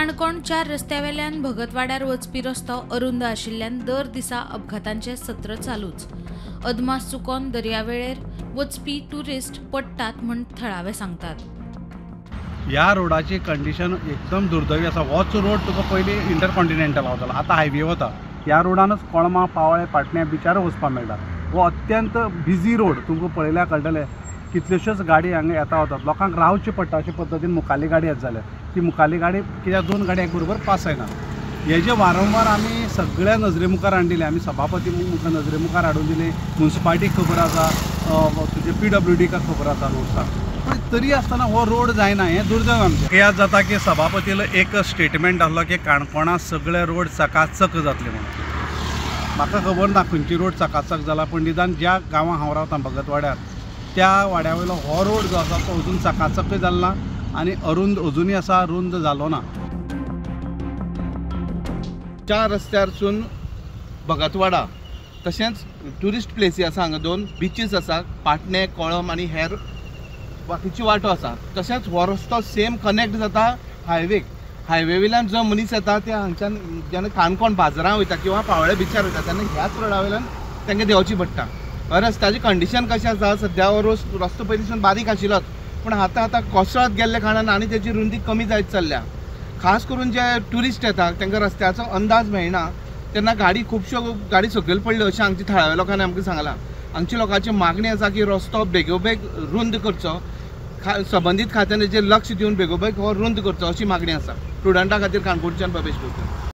काणकोण 4 रस्त्यावेल्यान भगतवाड्यार वचपी रस्तो अरुंद आशिल्ल्यान दर दिसा अपघातांचे सत्र चालूच. अदमास चुकोन दर्यावेळेर वचपी ट्युरिस्ट पडटात म्हूण थळावे सांगतात. ह्या रोडाची कंडिशन एकदम दुर्दैवी आसा. होच रोड तुका पयलीं इंटरकॉन्टिनेंटल वतालो, आतां हायवे वता. ह्या रोडानच कोळमा, पावळे, पाटण्या बिचार वचपाक मेळटा. हो अत्यंत बिजी रोड, तुमकां पळयल्यार कळटलें कितल्योश्योच गाडी हांगा येता वतात. लोकांक रावचें पडटा अशे पद्दतीन मुखाल्ली गाडी येत जाल्यार ती मुखाल्ली गाडी कित्याक दोन गाडी एक बरोबर पास जायना. हे जे वारंवार आमी सगळ्या नजरे मुखार हाडून दिले, आमी सभापती मुखार नजरे मुखार हाडून दिले, मुन्सिपालिटीक खबर आसा, तुजे PWD खबर आसा रोड्साक, पूण तरी आसतना हो रोड जायना. हें दुर्दैव आमचें. याद जाता की सभापतीलो एक स्टेटमेंट आसलो की काणकोणा सगळे रोड चकाचक जातले म्हणून. म्हाका खबर ना खंयची रोड चकाचक जाला, पूण निदान ज्या गांवां हांव रावता भगतवाड्यार त्या वाड्या वयलो हो रोड जो आसा तो अजून चकाचकय जालो ना आनी अरुंद अजुनूय आसा, रुंद जालो ना. 4 रस्त्यारसून भगतवाडा तशेंच ट्युरिस्ट प्लेसी आसा, हांगा 2 बिचीस आसा, पाटणे, कोळम आनी हेर बाकीची वाटो आसा. तशेंच हो रस्तो सेम कनेक्ट जाता हायवेक. हायवे वयल्यान जो मनीस येता ते हांगच्यान जेन्ना काणकोण बाजारां वयता किंवा पावळे बिचार वयता तेन्ना ह्याच रोडा वयल्यान तांकां देंवची पडटा. रस्त्याची कंडिशन कशें आसा सद्या, हो रस्तो पयलींसून बारीक आशिल्लोच, पूण आतां आतां कोसळत गेल्ल्या कारणान आनी तेजी रुंदी कमी जायत चल्ल्या. खास करून जे ट्युरिस्ट येता तांकां रस्त्याचो अंदाज मेळना, तेन्ना गाडी खुबश्यो गाडी सकयल पडल्यो अशें हांगच्या थळाव्या लोकांनी आमकां सांगलां. हांगच्या लोकांची मागणी आसा की रस्तो बेगोबेग रुंद करचो, संबंदीत खात्यान हेजेर लक्ष दिवन बेगोबेग हो रुंद करचो अशी मागणी आसा. स्टुडंटा खातीर काणकोणच्यान भवेश बोरकर.